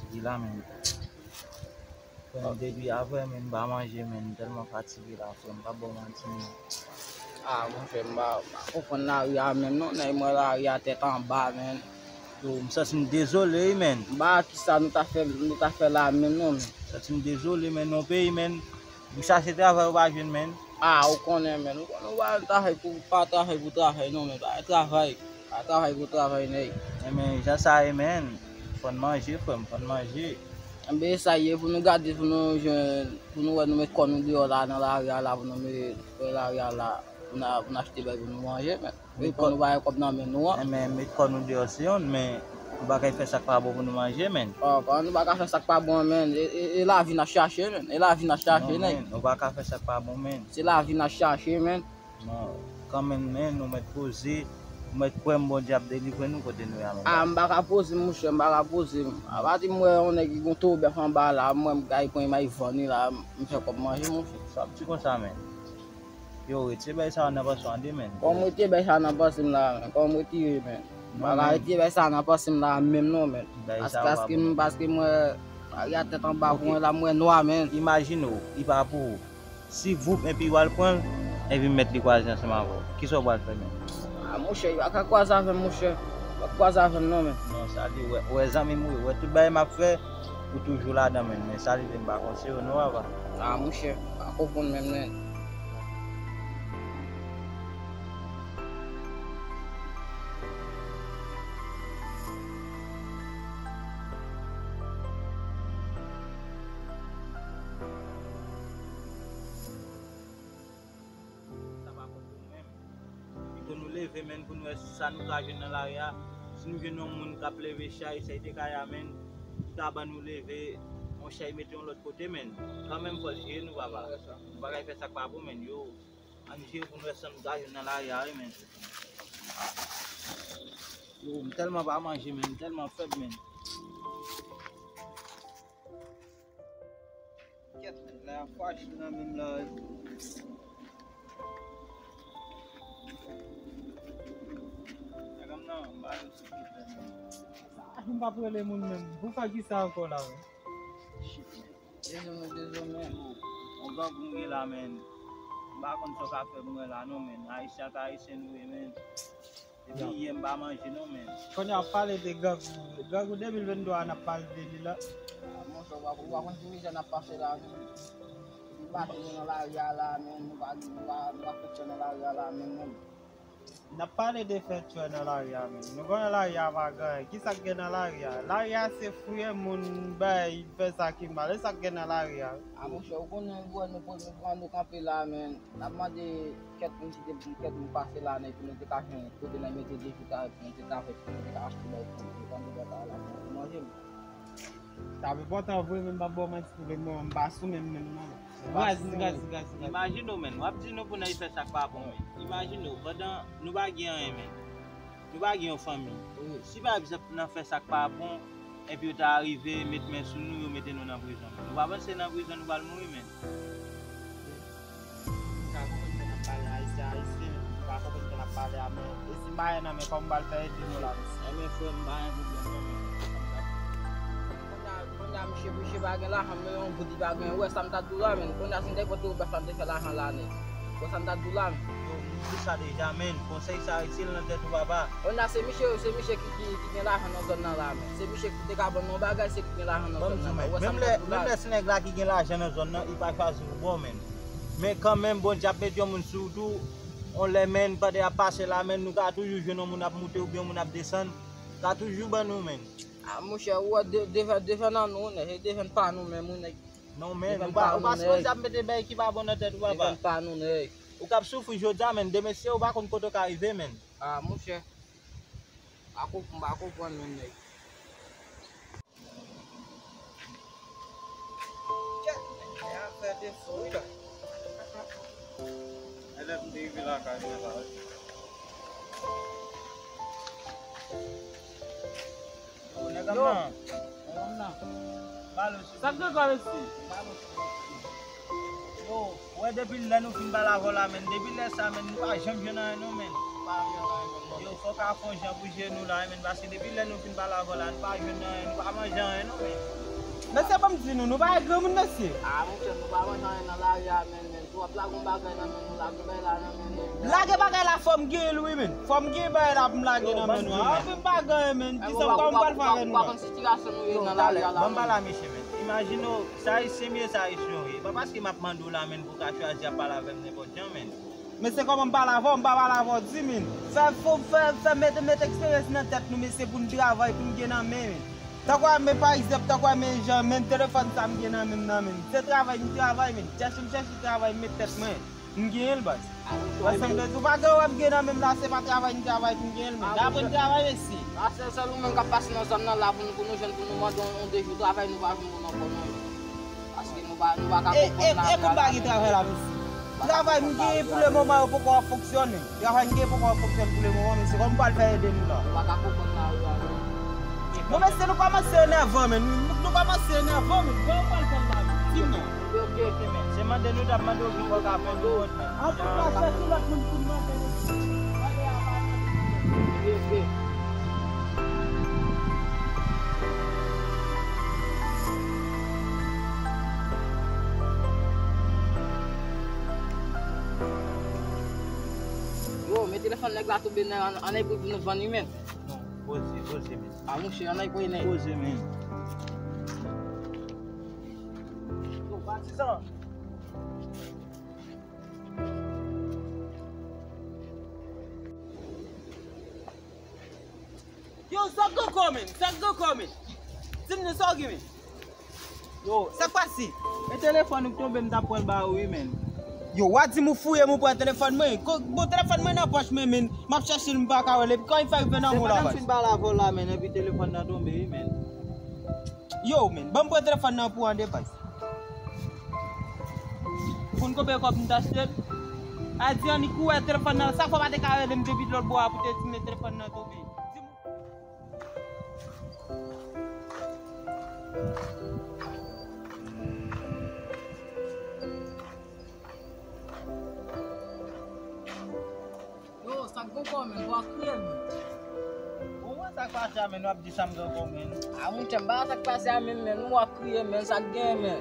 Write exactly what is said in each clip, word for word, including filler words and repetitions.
Di la menm. Frè m, depi avè menm m pa manje menm, m tèlman fatige la, frè m, m pa ba w manti non. Ah, monchè, m pa, m pa konprann lari a menm non, nèg mwen lari a tèt anba, menn. Yo, m santi m dezole wi, menn. M pa kisa nou ta fè, nou ta fè la menm non, menn. M santi m dezole, menn, nan peyi, menn. M chache travay, ou pa jwenn, menn. Ah, ou konnen, menn. Ou konnen, ou pa travay pou, pa travay pou travay non, menn. Pa travay. Pa travay pou travay, nèg. Enben, jan sa ye, menn. Fò n manje, frè m, fò n manje. Enben, sa ye, pou nou gade, pou nou jwenn, pou nou wè nou met kò nou deyò la, nan lari a la, pou nou met, wè lari a la, pou n a, pou n achte bagay pou nou manje, menn. Wi, pou nou pa gen kòb nan men nou an. Enben, met kò nou deyò se yonn, men nou pa ka fè sa k pa bon pou nou manje, menn. Oh, kòman nou pa ka fè sa k pa bon, menn? E, e, e lavi n ap chache, menn. E lavi n ap chache, nèg. Non, menn, nou pa ka fè sa k pa bon, menn. Se lavi n ap chache, menn. Non, kanmenm, menn, nou mèt poze, nou mèt kwè m Bondye ap delivre nou kote nou ye a, menn. Ah, m pa ka poze m, monchè, m pa ka poze m. Apati m wè yon nèg ki gon towo bèf anba la, m wè m kay pran imaj vann li la, m fè kòb manje, monchè. Sa ap di konsa, menn. Yo, retire bagay sa yo nan panse w an de, menn. Kòm retire bagay sa yo nan panse m la, menn. Kòm retire, menn. M pa ka retire bagay sa yo nan panse m la menm non, menn. Paske, paske m, paske m wè lari a tèt anba pou mwen la, m wè nwa, menn. Imajine w, li pa pou ou. Si voup epi w al pran l, epi m mèt li kwaze ansanm avè w. Kisa w pral fè, menn? Ah, monchè, yo pa ka kwaze avè m, monchè. Yo pa kwaze avè m non, menn. Non, sa li, wè, wè zanmi m wi, wè tout bagay m ap fè, ou toujou ladan, menn. Men sa li vle m pa konseye w non, papa. Ah, monchè, pa konprann menm, menn. Sa pa bon pou nou menm. Pito nou leve, menn, pou nou wè sa nou ka jwenn nan lari a. Si nou jwenn yon moun k ap leve chay, sa li te ka ye a, menn, ki ka ban nou leve yon chay mete yon lòt kote, menn. Kanmenm, fò l jere nou, papa. Nou pa ka fè sa k pa bon, menn. Yo, ann jere pou nou wè sa nou ka jwenn nan lari a, wi, menn. Yo, m tèlman pa manje, menn, m tèlman fèb, menn. Kèt, men, la fwa chou nan menm la. Nèg an nan, m pa yo sou pye, men. Sa, m p ap rele moun menm. Pou fè kisa ankò la, men? Shit, men. Dezole, dezole, men. Yon grangou m gen la, men. M pa konn sa w ka fè pou mwen la, non, men. Ayisyen ak Ayisyen nou ye, men. Depi yè m pa manje non, men. Kounye a w ap pale de grangou. Grangou de mil venntwa a n ap pale de li la. Ah, monchè, ou pa, ou pa konn ki mizè n ap pase la, non. Depi maten nou nan lari a la, men, nou pa, nou pa, nou pa fè tchè nan lari a la, men, non. N ap pale de fè tchè nan lari a, men. Nou konnen lari a pa gen anyen. Kisa k gen nan lari a? Lari a se fouye moun, bay, fè sa ki mal. E sa k gen nan lari a. Ah, monchè, ou konnen, ou wè nou, nou pran nou kanpe la, men. N ap mande kèk moun ki te, kèk moun pase la, nèg, pou nou te ka jwenn kote nèg mete depi ta, pou nou te ka fè, pou nou te ka achte bagay pou nou, pou nou te ka fè la pou nou manje, men. Sa ap enpòtan vre, men m p ap ba w manti, vre, mwen, m pa sou menm, menm, non. Raz, raz, raz, raz. Imajine w, men, w ap di nou pou n al fè sa k pa bon, men. Imajine w, pandan nou pa gen anyen, men. Nou pa gen yon fanmi. Wi. Si, pa egzanp, nan fè sa k pa bon, epi yo ta rive met men sou nou, yo mete nou nan prizon. Nou pa panse nan prizon nou pral mouri, men. Sa konprann ke n ap pale ayisyen, ayisyen, nou pa konprann ke n ap pale a, men e si m pa gen nan men, kòman m pral fè ede nou la, mesye? Enben, frè m, pa gen pwoblèm, non, men. Kounye a, kounye a, misye, misye pa gen lajan, men yon goud li pa gen. Ou wè sa m ta di w la, men. Kounye a, si m te pote w bèf la, m te fè lajan la nèt. Ou wè sa m ta di w la, men. Yo, m di sa deja, men. Konsèy sa, retire l nan tèt ou, papa. Kounye a, se misye, se misye ki, ki, ki gen lajan nan zòn nan la, men. Se misye ki te ka ban nou yon bagay, se ki gen lajan nan zòn nan. Ou wè sa m ta di w la. Menm lè, menm lè se nèg la ki gen lajan nan zòn nan, li pa chwazi pou ba w, men. Men kanmenm, Bondye ap mete yon moun sou ou tou. On lè, men, pandan y ap pase la, men, nou ka toujou jwenn yon moun ap moute oubyen yon moun ap desann. Ka toujou ban nou, men. Ah, monchè, ou wè de-, devèn, devèn an nou, nèg, e devèn pa nou menm, wi, nèg. Non, men, ou pa, ou pa sipoze ap mete bagay ki pa bon nan tèt ou, papa. Devèn pa nou, nèg. Ou k ap soufri jodi a, men, demen si ou pa konn kote w ka rive, men. Ah, monchè. Pa konp-, m pa konprann menm, nèg. Kèt, men afè te fou wi la. E lè m te rive lakay mwen la wi. Yo, nèg an nan. Nèg an nan. Balo sou. Sa k gen kò mesye? Balo sou. Yo, ou wè depi lè nou fin pale avè w la, men, depi lè sa, men, nou pa janm jwenn anyen non, men. Pa jwenn anyen non. Yo, fò w ka fè yon jan pou jere nou la, wi, men, paske depi lè nou fin pale avè w la, nou pa jwenn anyen, nou pa manje anyen, non, men. Mesye, ban m di nou, nou pa granmoun, mesye. A, monchè, nou pa manje anyen nan lari a, men, men. Tou w ap lage yon bagay nan men nou, lage yon bagay la nan men nou. Lage bagay la, fò m genyen l, wi, men. Fò m genyen bagay la pou m lage nan men nou. Anpil bagay, men. Kisa, kòman m pral fè avè nou la? Ou pa konn sitiyasyon nou ye nan lari a la, men. Ban m pale a mesye, men. Imajine w, se Ayisyen m ye, se Ayisyen w ye. Pa paske m ap mande w la, men, pou w ka chwazi ap pale avè m nenpòt jan, men. Men se kòman m pale avè w, m pa pale avè w di, men. Fè, fè, fè, fè mete, mete eksperyans nan tèt nou, mesye, pou n travay, pou n gen nan men, men. Tankou a men, pa egzanp, tankou a men jan, men telefòn sa m gen nan men m nan, men. Se travay m travay, men. Chèche m chèche travay, m met tèt mwen. M genyen l, baz. Paske m bezwen, pa gen w ap gen nan men m la, se pa travay m travay pou m genyen l, men. Aprann travay, mesye. A, se sèl ou menm k ap pase nan zòn nan la pou nou, pou nou jwenn, pou nou mande yon, yon de jou travay, nou pa jwenn moun ankò, non. Paske nou pa, nou pa ka konprann la. E, e, e konba gen travay la, mesye. Travay m genyen pou le moman yo poko ap fonksyone. Travay m genyen poko ap fonksyone pou le moman, mesye. Kòman m pral fè ede nou la? Nou pa ka konprann la, wi, wi. Non, mesye, nou kòmanse enèvan, men. Nou, nou kòmanse enèvan, men. Kòman m pral fè l la, men? Di m non. Ok, ok, ok, men. Se mande nou t ap mande w ki fò w ka fè nou wòt, men. An tou ka, chèche lòt moun pou n mande, mesye. Mande a pa mande. Ok, ok. Yo, men telefòn nèg la tonbe nan, an, ann al pran pou nou vann wi, men. Non, poze, poze, men. A, monchè, ann al pran, men. Poze, men. Yo, patizan. Yo, sa k gen ankò, men? Sa k gen ankò, men? Di m non, sa w gen, men? Yo, sa k pase? E telefòn ou k tonbe, m t ap pran l ba ou wi, men. Yo, w a di m ou fouye m, ou pran telefòn mwen. Ko-, bon, telefòn mwen nan pòch mwen, men. M ap chèche l, m pa ka wè l. Epi kòman l fè rive nan men w la, baz? Se pandan m fin pale avè w la, men, epi telefòn nan tonbe wi, men. Yo, men, ban m pran telefòn nan pou w an de, baz. Pou n konpe kòb m t achte l. A di annik ou wè telefòn nan, sa fò w pa te ka rele m depi lòt bò a pou te di m men telefòn nan tonbe. Di m. Yo, sa k gen ankò, men? Bò a kriye, men. Bon, wè sa k pase a, men, w ap di sa m gen ankò, men. A, monchè, m pa wè sa k pase a, men, men, m wè w ap kriye, men, sa k gen, men.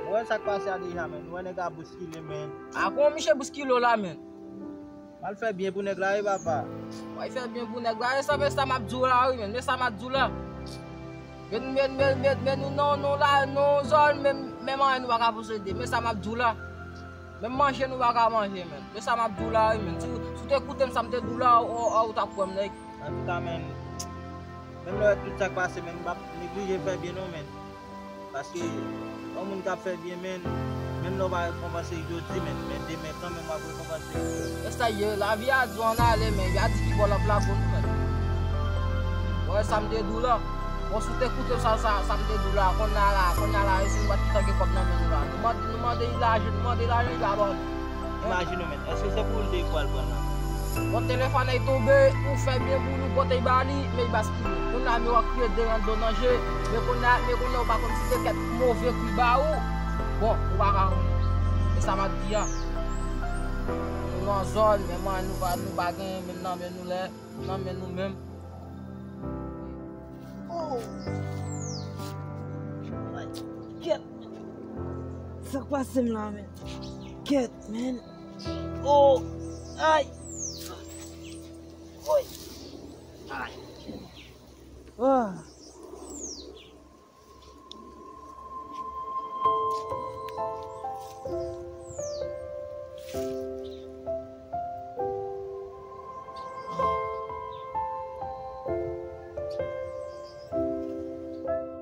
Ou wè sa k pase a deja, men. Ou wè nèg la bouskile, men. A, kòman misye bouskile w la, men? M al fè byen pou nèg la, wi, papa. W al fè byen pou nèg la, e sa, men sa m ap di w la, wi, men, men sa m ap di w la. Men, men, men, men, men nou, non, nou la, nou zòn, men, menm anyen nou pa ka posede, men sa m ap di w la. Menm manje nou pa ka manje, men. Men sa m ap di w la, wi, men. Si, si w te koute m, sa m te di w la, ou, ou, ou t ap kwè m, nèg. Antouka, men, menm lè w wè tout sa k pase, men, m p ap neglije fè byen, non, men. Paske, yon moun k ap fè byen, men, menm lè w pa rekonpanse l jodi, men, men demen, kanmenm, w ap rekonpanse l. Men sa ye, lavi a di w ann ale, men, y a di ki bò l ap lage w, men. Ou wè sa m te di w la? Bon, si w te koute sa, sa, sa m te di w la, kounye a la, kounye a la, e si nou pa t ki tanke kòb nan men nou la. Nou mande, nou mande li lajan, nou mande lajan, li pa ban nou. Imajine w, men, èske se pou l te pral pran nan? Bon, telefòn nan tonbe, ou fè byen pou li, ou pote l ba li, men li baskile. Kounye a, men w ap kriye de ran dlo nan je, men kounye a, men kounye a, ou pa konn si se kèk move kou li ba ou. Bon, ou pa ka konnen. E sa m ap di a. Nou nan zòn, men mwen, nou pa, nou pa gen, men nan men nou lè. Nan men nou menm. Oh! Ay, kèt! Sa k pase m la, men? Kèt, men! Oh! Ay! Oy! Ay! Ah!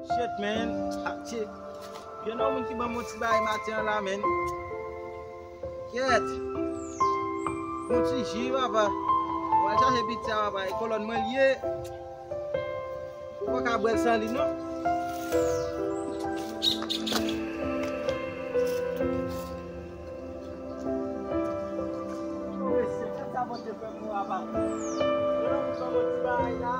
Shit, man. Ah, shit. Gen yon moun ki ban m yon ti bagay maten an la, man. Kèt. Yon ti ji, papa. Mwen chache piti a, papa. E kolòn mwen l ye. Ou pa ka bwè l san li, non. O mesye, gad sa Bondye fè pou mwen, papa. Yon moun ban mwen ti bagay la.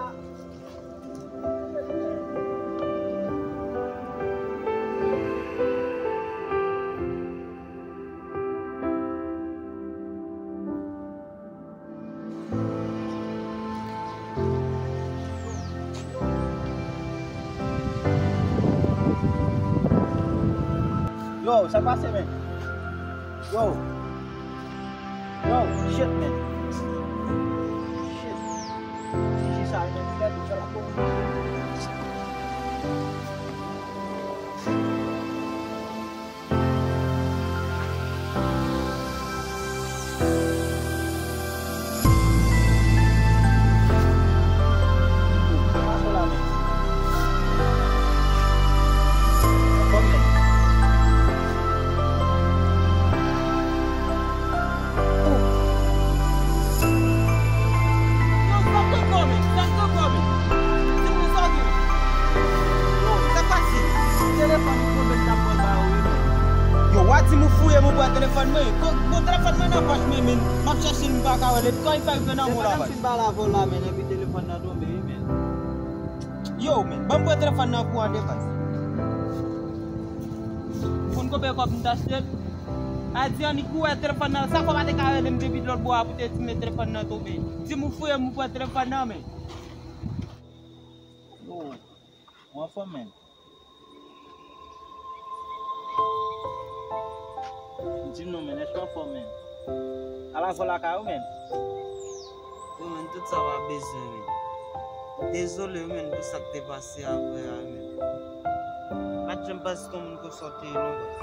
Yo, sa k pase, men? Yo. Yo, shit, men. Shit. Ti jis a, men, li fè tout sa la pou mwen. Yo, w a di m ou fouye m, ou pran telefòn mwen. Ko-, bon, telefòn mwen nan pòch mwen, men m ap chèche l, m pa ka wè l. Kò, li fè rive nan men w la, baz. Telefòn nan fin ba la vòl la, men, epi telefòn nan tonbe, wi, men. Yo, men, ban m pran telefòn nan pou an defann. Ou konn konbyen kòb m t achte l? A di annik ou wè telefòn nan, sa fè w pa te ka rele m depi lòt bò a pou te di m men telefòn nan tonbe. Di m ou fouye m, ou pran telefòn nan, men. Yo, ou anfòm, men? Di m non, men, èske w anfòm, men? Ala vòl lakay ou, men. Wi, men, tout sa pa bezwen, men. Dezole, men, pou sa k te pase apre a, men. M pa t janm panse se yon moun konsa w te ye, non, baz.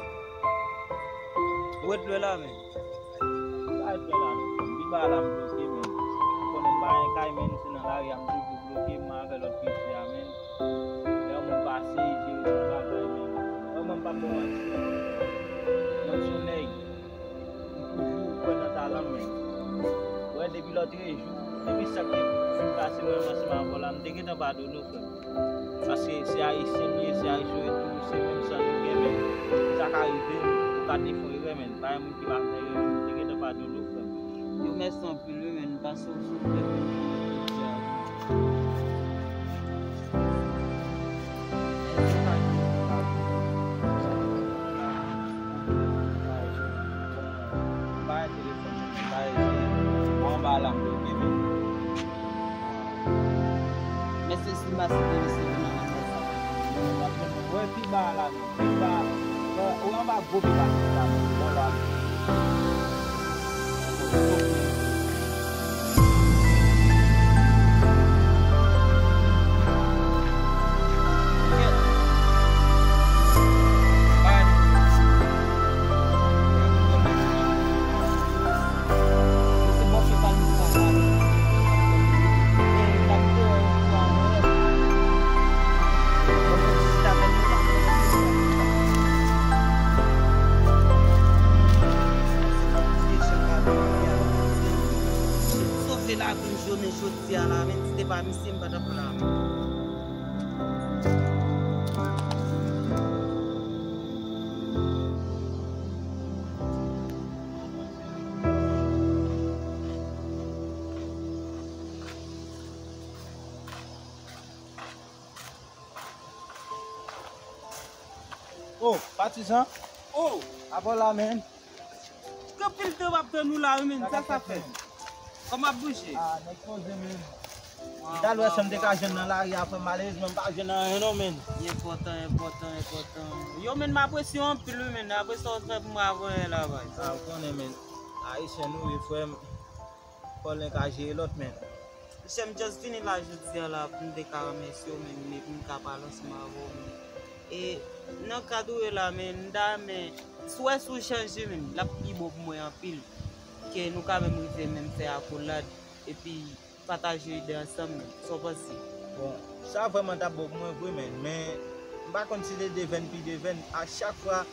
Ou ret lwen la, men. M pa ret lwen la, non, frè m. Pi ba la m bloke, men. Ou konnen m pa gen kay, men, se nan lari a m toujou bloke, m avè lòt mesye a, men. Lè yon moun pase, jere travay, men. Mwen, mwen, m p ap ba w manti, non. Mwen, se yon nèg, m toujou kwè nan talan m, men. Ou wè, depi lòtrejou, depi sa k te fin pase mwen menm ansanm avè w la, m te gentan padone w, frè m. Paske se Ayisyen m ye, se Ayisyen w ye toujou, se menm san nou gen, men sa ka rive, ou ka te fè yon erè, men pa gen moun ki pa fè erè, men m te gentan padone w, frè m. Yo, mèsi anpil, wi, men pase w sou frè m. Bay telefòn mwen, bay anba la m bloke men. Men se si m pa site mesye yo nan mwen sa. Wè pi ba la men, pi ba. Ou anba gwo pi ba la men. Bon la. Sove lavi m jounen jodi a la, men si te pa misye, m pa t ap la, men. Oh, patizan. Oh, abò la, men. Gen anpil tan m ap tann ou la, wi, men. Sa k ap fèt, men? Kòman ap bouje? Ah, nèg poze, men. M t al wè sa m te ka jwenn nan lari a, frè m. Malerezman, m pa jwenn anyen, non, men. Enpòtan, enpòtan, enpòtan. Yo, men, m apresye w anpil, wi, men. Apre sa w fè pou mwen avanyè la, baz. Ah, ou konnen, men. Ayisyen nou ye, frè m. Kòlè ka jere lòt, men. Monchè, m just vini la jodi a la pou m te ka remèsye w, men, men pou m ka pale ansanm avè w, men. E nan kad ou ye la, men, m ta renmen, si w wè si w chanje, men, l ap pi bon pou mwen anpil. Ke nou ka menm rive menm fè akolad, epi pataje ide ansanm, men. Sa w panse? Bon, sa vrèman t ap bon pou mwen vre, men, men m pa konn si de devèn pi devèn. A chak fwa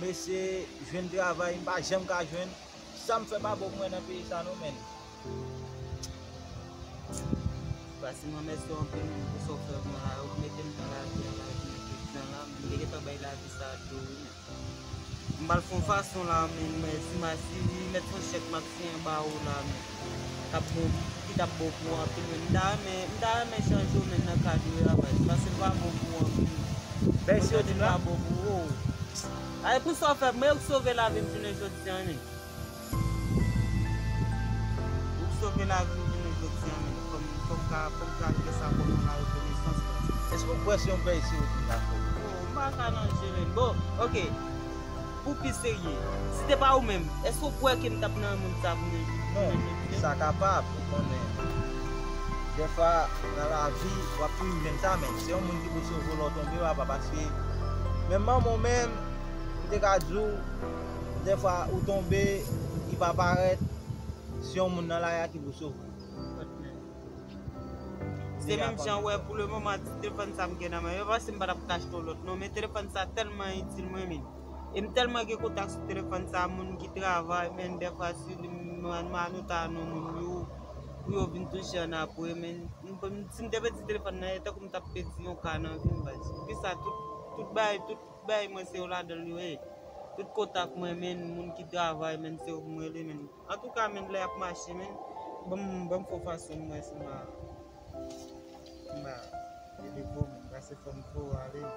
m eseye jwenn travay, m pa janm ka jwenn. Sa m fè pa bon pou mwen nan peyi sa non, men. Pase m remèsye w anpil, men, pou sa w fè pou mwen la, ou mete m nan lavi a, lavi m te pran la, men m te gentan bay lavi sa a tou, wi, men. M pral fè yon fason la, men, mwen, si m a, si m mèt fè yon chèk, m ap siyen ba ou la, men. K ap bon, ki t ap bon pou ou anpil, men. M ta renmen, m ta renmen chanje w, men, nan kad ou ye a, baz. Pase m pa bon pou ou anpil. Bèl si yo di m la. Pa bon pou ou. Ay, pou sa w fè, mwen, ou k sove lavi m jounen jodi a, men. Ou k sove lavi m jounen jodi a, men. Fò m, fò m ka, fò m ka rele sa kòm yon larekonesans, men. Èske w kwè se yon bèl si yo di m la, frè? Oh, m pa ka nan je, men. Bon, oke. Pou pi serye, si te pa ou menm, èske w kwè ke m t ap nan yon mond sa pou mwen? Non, sa kapab, ou konnen. Dèfwa, nan lavi, w ap toujou jwenn sa, men se yon moun ki pou sove w lè w tonbe, papa, paske menm manman w menm, m te ka di w, dèfwa, ou tonbe, li pa parèt, se yon moun nan lari a ki pou sove w. Se menm jan, wè, pou le moman, ti telefòn sa m gen nan men, yo panse m pa t ap ka achte yon lòt, non, men telefòn sa tèlman itil mwen, men. E m tèlman gen kontak sou telefòn sa, moun ki travay, men dèfwa si m, m, m anota non moun yo, pou yo vin touche ann apre, men. M, m, si m te pèdi telefòn nan, e tankou m t ap pèdi yon ka nan vi m, baz. Poukisa tout, tout bagay, tout bagay mwen se yo ladan l yo ye. Tout kontak mwen, men, moun ki travay, men, se yo pou m rele, men. Antouka, men, lè y ap mache, men, ban m, ban m fè w fason m wè si m a, m a eleve w, men, pase fò m fè w ale, men.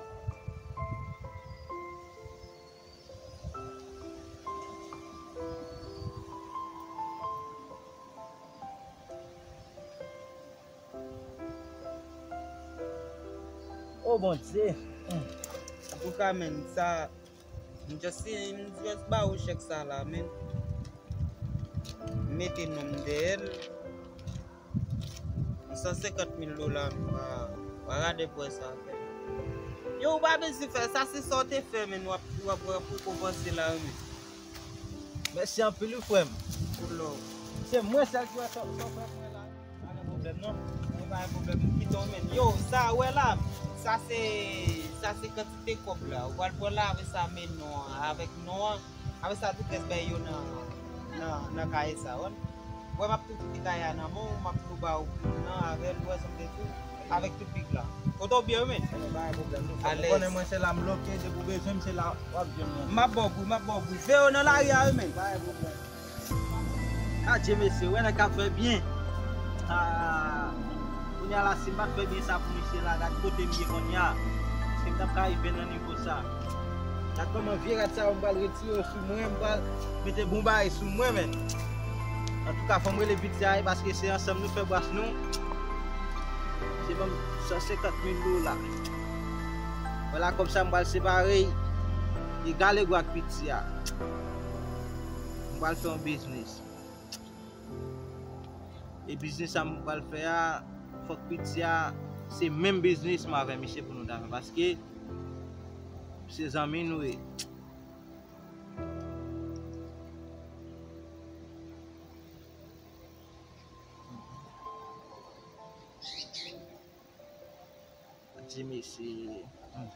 O Bondye. Hmm. Antouka, men, sa, m just, m just ba ou chèk sa la, men. M mete non m dèyè l. San senkant mil dola, men, wa, wa gade pou wè sa fè. Yo, ou pa bezwen fè sa, se sa w te fè, men, w ap, w ap, w ap rekonpanse la, men. Mèsi anpil, wi, frè m. Pou lò. Se mwen sèl ki wè sa, sa w fè pou mwen la. Pa gen pwoblèm, non. Mwen pa gen pwoblèm, m kite w, men. Yo, sa, w wè la, sa se, sa se kantite kòb la. Ou pral pran la, apre sa, men non an, avèk non an. Apre sa, tout rès bagay yo nan, nan, nan kaye sa, w konn. Wè, m ap tou kite kaye a nan men w, m ap tou ba w pri nan avè l, ou wè sa m te di w, avèk tout big la. Kote w byen, wi, men? Alèz. Ou konnen mwen se la m loke, depi w bezwen m, se la w ap jwenn mwen. M ap ba w pri, m ap ba w pri. Veye w nan lari a, wi, men. Pa gen pwoblèm. Adje mesye, wè nèg k ap fè byen. Ah, kounye a la, si m pa t fè byen sa pou misye la, gad kote m ye kounye a. Èske m t ap ka rive nan nivo sa? Gad kòman vye rad sa yo m pral retire yo sou mwen, m pral mete bon bagay sou mwen, men. Antouka, fò m rele piti a, paske se ansanm nou fè bras nou. Se ban m san senkant mil dola. Vwala, kòb sa m pral separe egal ego ak piti a. M pral fè yon biznis. E biznis sa m pral fè a, fòk piti a, se menm biznis mwen avè misye pou nou ta fè, paske se zanmi nou ye. Ti mesye. Hmm.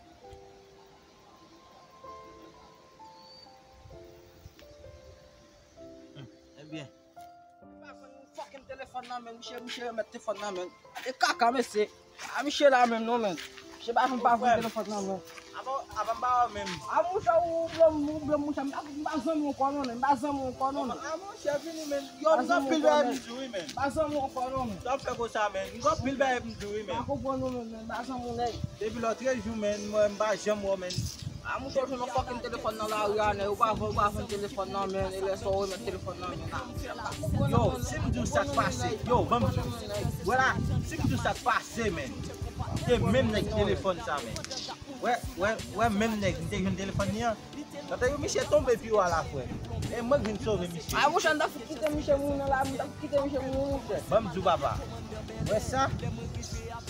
Hmm. Ebyen. Pa jwenn yon fucking telefòn nan men, misye, misye remèt telefòn nan men. E kaka, mesye. A misye la menm non, men. Misye pa janm pa jwenn telefòn nan men. Avan, avan m pa wè menm. A monchè, ou blanm, ou blanm, monchè. M pa, m pa zanmi w ankò non, men. M pa zanmi w ankò non, men. A monchè, vini, men. Yo, m gen anpil bagay m di w, wi, men. M pa zanmi w ankò non, men. Sa w fè konsa, men. M gen anpil bagay m di w, wi, men. M pa konprann ou menm, men. M pa zanmi w, nèg. Depi lòtrejou, men, mwen, m pa janm wè w, men. A monchè, w jwenn yon fucking telefòn nan lari a, nèg. Ou pa, ou pa jwenn telefòn nan men, e lè sa w remèt telefòn nan men la. Yo, si m di w sa k pase, yo, ban m di w. Vwala, si m di w sa k pase, men. Se menm nèg telefòn sa, men. Wè, wè, wè, menm nèg, m te jwenn telefòn li an. Tande yo, misye tonbe pi wo a la, frè. E mwen k vin sove misye. A monchè, m t ap kite misye mouri nan la, m t ap kite misye mouri, monchè. Ban m di w, papa. Wè sa?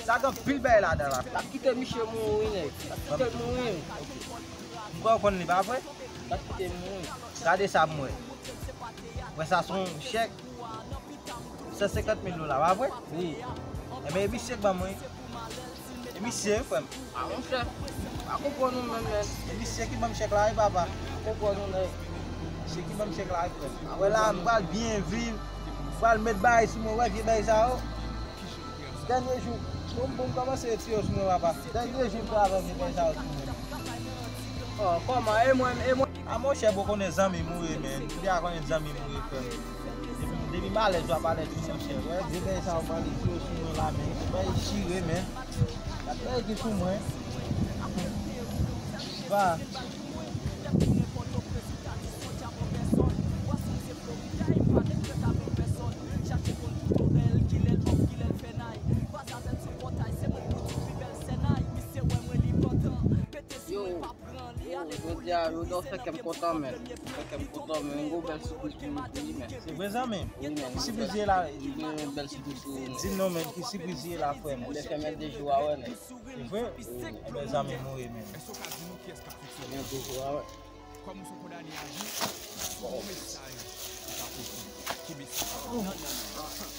Sa gen anpil bagay ladan la. L ap kite misye mouri, nèg. L ap kite l mouri. M kwè w konn li, pa vre? L ap kite l mouri. Gade sa pou mwen. Wè sa, se yon chèk san senkant mil dola, pa vre? Wi. Enben, e misye k ban mwen. E misye, frè m. A, monchè. Pa konprann ou menm, men. E misye ki ban m chèk la, wi, papa. Pa konprann ou, nèg. Misye ki ban m chèk la, wi, frè m. Wè la, m pral byen viv. M pral met bagay sou mwen, wè vye bagay sa yo. Dènye jou, bon, bon, m kòmanse retire yo sou mwen, papa. Dènye jou m travay, m te fè sa yo sou mwen. Oh, kòman? E mwen, e mwen? A, monchè, bon, konnen zanmi m ou ye, men. M te a konnen zanmi m ou ye, frè m. Depi, depi m alèz, w ap alèz tou, monchè. Wè, de bagay sa yo pale sou yo sou mwen la, men. Se bagay chire, men. Gad bagay ki sou mwen. Ba. Yo, yo, jodi a, Rodolphe fè kè m kontan, men. Fè kè m kontan, men. Yon bèl sipriz pou mwen, men. Se vre, zanmi m? Wi, men. Ki sipriz ye la? Yon bèl sipriz pou mwen. Di m non, men, ki sipriz ye la, frè m? Mwen fè mèt de jou a wè, men. Se vre? Wi. Ebyen, zanmi m, ou ye, men. Mèt de jou a wè. Kòm ou se yon kondane a vi, bon mesaj ou ka pote. Ki mesaj? Non, non, non.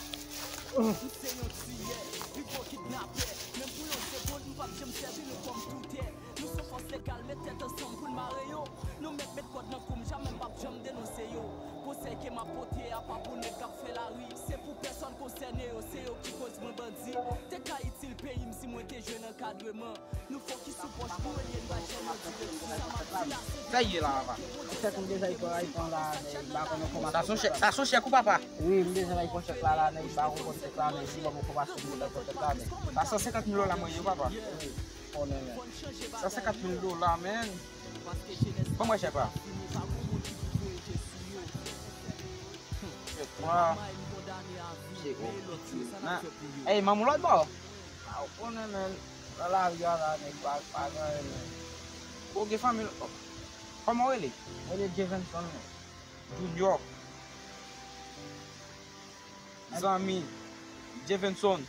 M se yon tiyè, pi gwo kidnapè. Menm pou yon segonn, m p ap janm sèvi nou kòm toutè. Nou se fòs legal, met tèt ansanm pou n mare yo. Nou mèt met kòd nan kou m, jamè m p ap janm denonse yo. Konsèy ke m ap pote a pa pou nèg k ap fè lari. Se pou pèsòn konsène yo, se yo ki koz mwen bandi. Te ka itil peyi m si mwen te jwenn ankadreman. Nou fokis sou pòch nou, elye n pa janm nan direksyon. Sa m ap di la, se Sa ye la, papa. Chèk m deja, li pran, li pran la, men li pa konnen kòman Sa se son chèk, sa son chèk ou, papa? Wi, m deja, li pran chèk la, la, men li pa konnen chèk la, men li ban m enfòmasyon pou mwen pran chèk la, men Sa san senkant mil dola mwen yo, papa. Wi, konnen, men. San senkant mil dola, men. Ban mwen chèk la. Chèk la. Chèk la. Nan, ey, manman lòt bò. A, ou konnen, men, nan lari a la, nèg pa, pa gen anyen, men. Ou gen fanmi, kòman w rele? Mwen rele Jevenson, men. Junior. Zanmi, Jevenson.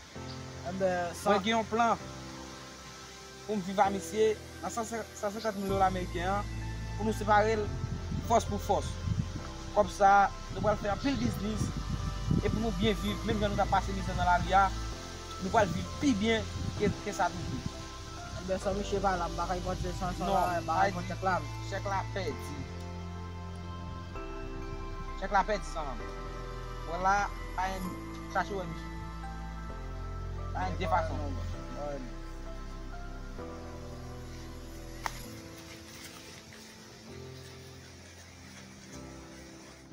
Enben, sa Mwen gen yon plan pou m viv a misye nan san senkant mil dola ameriken an, pou nou separe l fòs pou fòs. Kòb sa, nou pral fè anpil biznis, e pou nou byen viv, menm jan nou t ap pase mizè nan lari a, nou pral viv pi byen ke, ke sa toujou. Enben, san misye pa la, m pa ka pran chèk sa, sa Non, la, m pa ka pran chèk la. Chèk la pèdi. Chèk la pèdi, san manm. Wè la, pa gen chache wè misye. Pa gen de fason.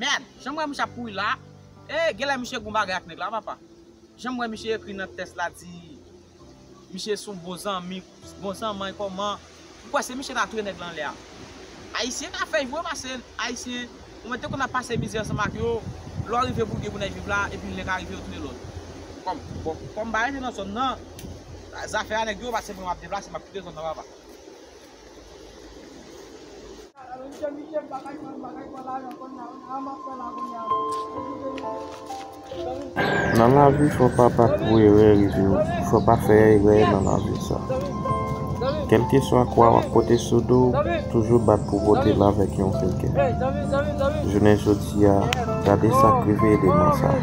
Mèd, jan m wè misye ap kouri la, e, genlè misye gon bagay ak nèg la, papa. Jan m wè misye ekri nan tèks la di, misye se yon bon zanmi, bon zanmi kòman, ou kwè se misye ta touye nèg la anlè a? Ayisyen ka fè vre, paske Ayisyen, ou mwen te konn ap pase mizè ansanm ak yo, lè w rive pou gen pou nèg viv la, epi lè ka rive yo touye lòt. Kòm, bon, kòm m pa rete nan zòn nan, zafè a nèg yo, paske mwen m ap deplase, m ap kite zòn nan, papa. Nan lavi, fò pa bat pou erè rive w, fò pa fè erè nan lavi sa. Kèlkeswa kwa w ap pote sou do w, toujou bat pou pote l avèk yon fil kè. Jounen jodi a, gade sa k rive eleman sa.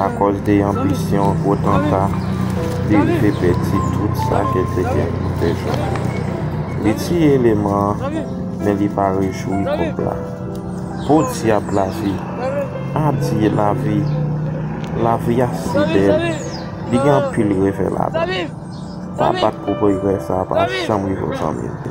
Akòz de anbisyon gwo tanta, li rive pèdi tout sa ke l te gen pou l te jwenn. Li tiye eleman an, men li pa rejwi kòb la. Podyab lavi! Adye lavi! Lavi a si bèl, li gen anpil revè ladan. Pa bat pou erè sa a pa janm rive w, zanmi m.